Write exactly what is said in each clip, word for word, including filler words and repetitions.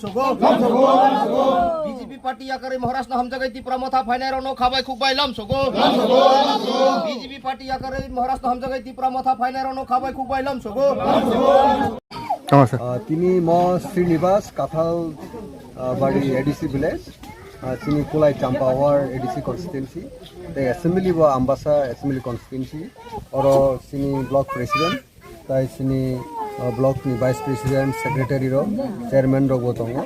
B J P party yakarwi Maharashtra hamjagai Tipra Motha phainai rokno khabai khukbai lam sogo. B J P party yakarwi Maharashtra hamjagai Tipra Motha phainai rokno khabai khukbai lam sogo. Tamo sir. Ah, tini mo Srinivas Kathal, ah, Bari A D C village, ah, chini Kulai Champa Ward A D C constituency, tei assembly bo Ambasa assembly constituency, oro chini block president, tai chini, ah, block ni vice president, secretary rok, chairman rok bo tongo,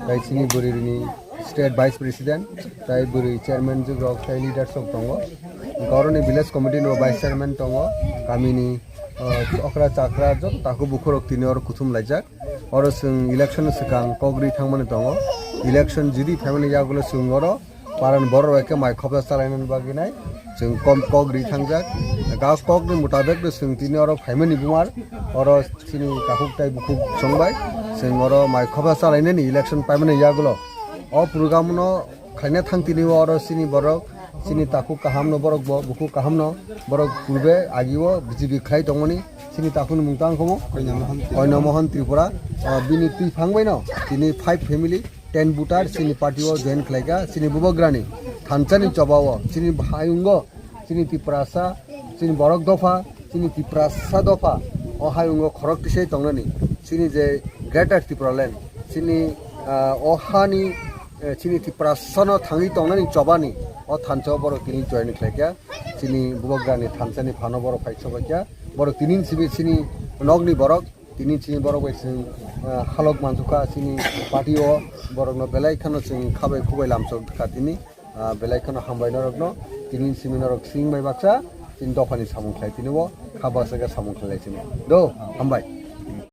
tai chini bwrwi ni state vice president, tai bwrwi chairman rok, tai leaders rok tongo. Hwnkhe oro ni village committee ni vice chairman tongo, kami ni, ah, okra chakra joto takhuk bukhuk rok tini oro kuthum laijak. Oro chwng election swkang kok ri thangmani tongo. Election jodi phaimani yagulo chwng oro paran borok rok khe mai khopsa chalainani bagwi nai chwng kom kok ri thangjak. Ga kok ni mutabek no chwng tini oro phaimani bumar oro chini takhuk tai bukhuk chwng bai chwng oro mai khopsa chalainani election paimani yagulo. O program no khaina thang tini oro chini borok chini takhuk kaham no borok bo bukhuk kaham no borok purbe agi o B J P khlai tongmani chini takhuk ni mung tang khomo Koina Mohan Tripura. Koina Mohan Tripura. Ah, bini twi phang bai no tini five family ten voter chini party o join khlai kha chini bubagrani thansa ni choba o chini hayungo chini Tiprasa, chini borok dopha, chini Tiprasa dopha, o hayungo khorok tisai tongnani, chini je Greater Tipraland, chini, ah, o hani, eh, chini Tiprasano thangwi tongnani chobani, o thansa o borok tini join khlaikha, chini bubagrani thansani phano borok phai sobaikha, borok tini simi chini nokni borok, tini chini borok bai chwng, ah, halok mansukha chini party o, borokno belai kheno chwng khabai khubai lamsok kha tini, ah, belai kheno hambai norokno, tini simi norok sing bai baksa chini dophani samung khlai tini o, kha baksa khe samung khlai chini. Do, hambai.